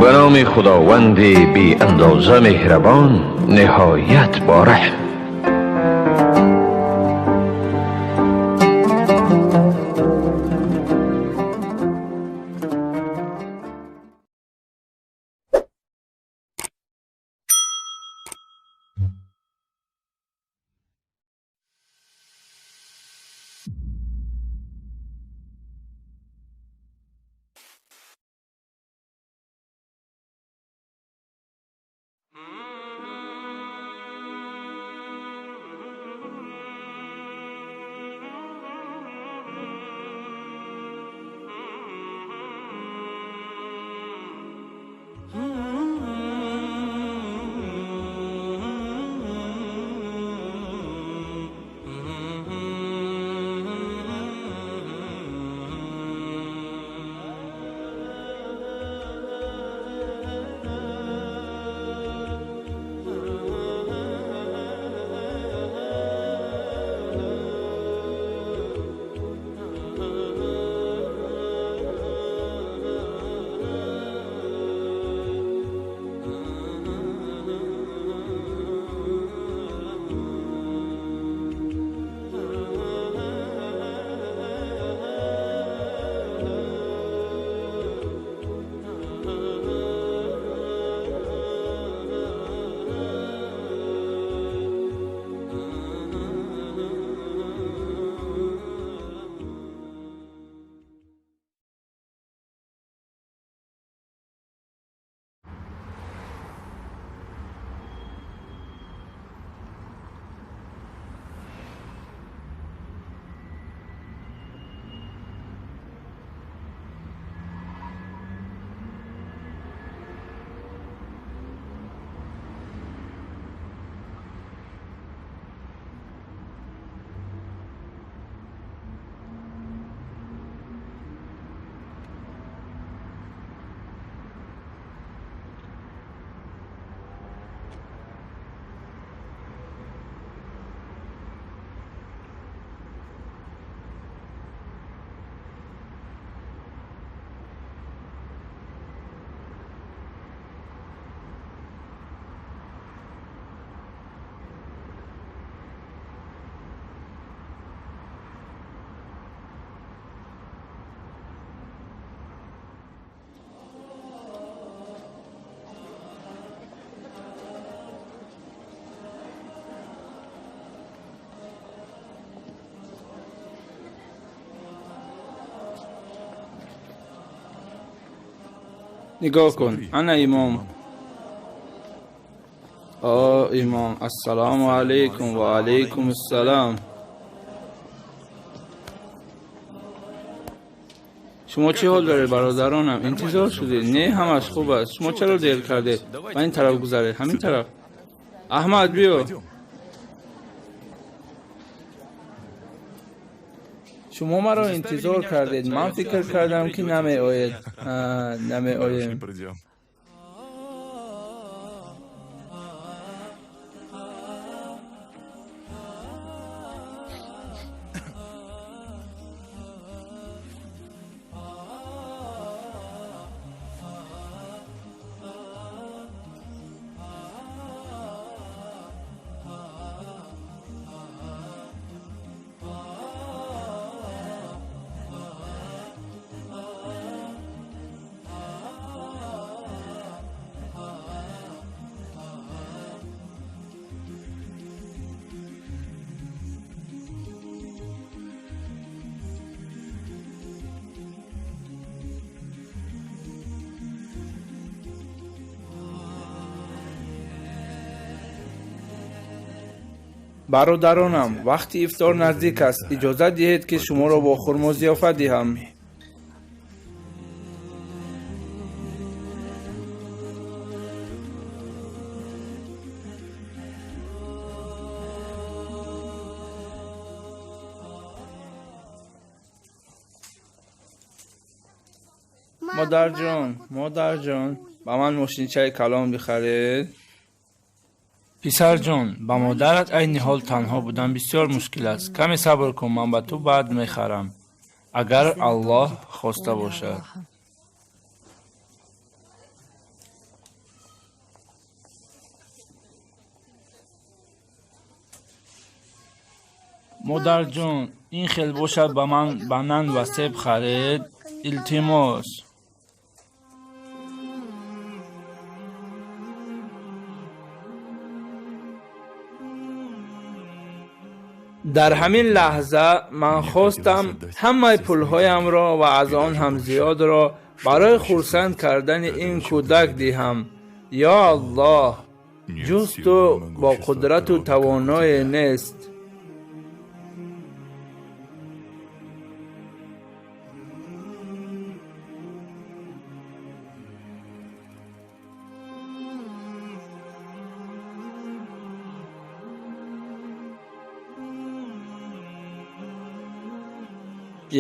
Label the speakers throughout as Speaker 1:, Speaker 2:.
Speaker 1: Ба номи Худованди беандоза меҳрабон, ниҳоят бораҳм.
Speaker 2: Нигоҳ кун, ана имом. О, имом, ассалому алайкум ва алайкум ассалом. Шумо чӣ ҳол доред, бародаронам? Интизор шудед? Не, ҳамаш хуб аст. Шумо чаро дер кардед? Ба ин тараф гузаред, ҳамин тараф. Аҳмад, биё. Шумо маро интизор кардед. Ман фикр кардам, ки намеоед. Намеоем. Бародаронам, вақти ифтор наздик аст. Иҷозат диҳед, ки шуморо бо хурмо зиёфат диҳам. Модарҷон, модарҷон, ба ман мошинчаи калон бихаред. Писарҷон, ба модарат айни ҳол танҳо будан бисёр мушкил аст. Каме сабр кун, ман ба ту баъд мехарам, агар Аллоҳ хоста бошад. Модарҷон, ин хел бошад ба ман банан ва себ харед, илтимос. Дар ҳамин лаҳза ман хостам ҳамаи пулҳоямро ва аз он ҳам зиёдро барои хурсанд кардани ин кӯдак диҳам. Ё Аллоҳ, ҷуз ту бо қудрату тавоное нест.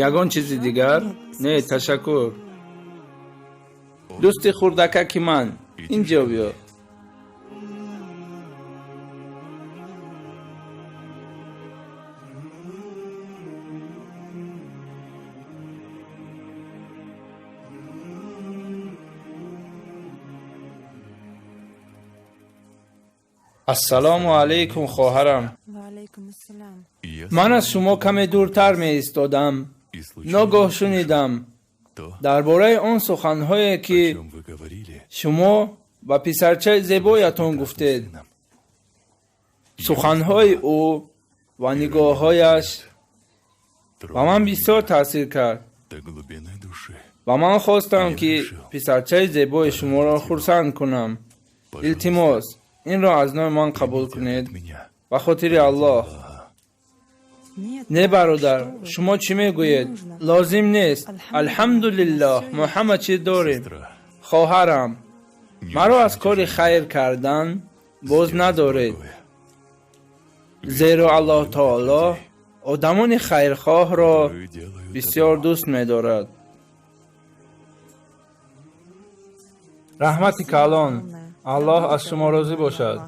Speaker 2: Ягон чизи дигар? Не, ташаккур. Дӯсти хурдакаки ман, инҷо биё. Ассалому алайкум, хоҳарам. Ман аз шумо каме дуртар меистодам. Ногоҳ шунидам дар бораи он суханҳое, ки шумо ба писарчаи зебоятон гуфтед. Суханҳои ӯ ва нигоҳҳояш ба ман бисёр таъсир кард ва ман хостам, ки писарчаи зебои шуморо хурсанд кунам. Илтимос, инро аз номи ман қабул кунед. Ба хотири Аллоҳ. Не, бародар, шумо чӣ мегӯед? Лозим нест. Алҳамдулиллоҳ, мо ҳама чиз дорем. Хоҳарам, маро аз кори хайр кардан боз надоред, зеро Аллоҳ таоло одамони хайрхоҳро бисёр дӯст медорад. Раҳмати калон. Аллоҳ аз шумо розӣ бошад.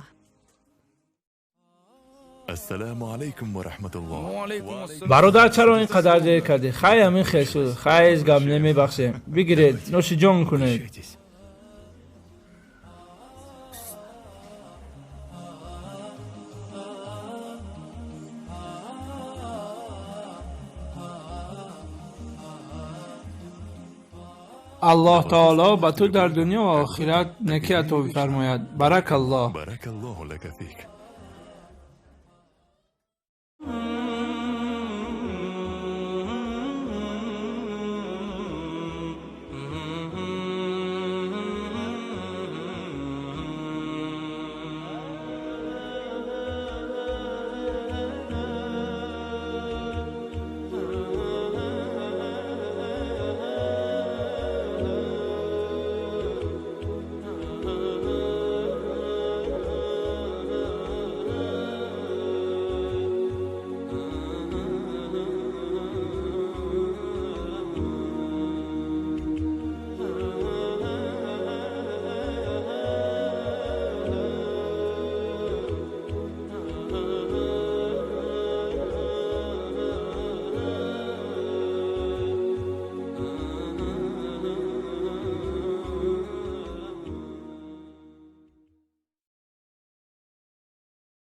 Speaker 3: Ассалому алайкум ва раҳматуллоҳ.
Speaker 2: Бародар, чаро ин қадар дер кардӣ? Хай, ҳамин хел шуд. Хай, ҳеҷ гап намебахшем. Бигиред, нӯшиҷон кунед. Аллоҳ таоло ба ту дар дунё ва охират некӣ ато бифармояд. Баракаллоҳ.
Speaker 3: Баракаллоҳу лака фик.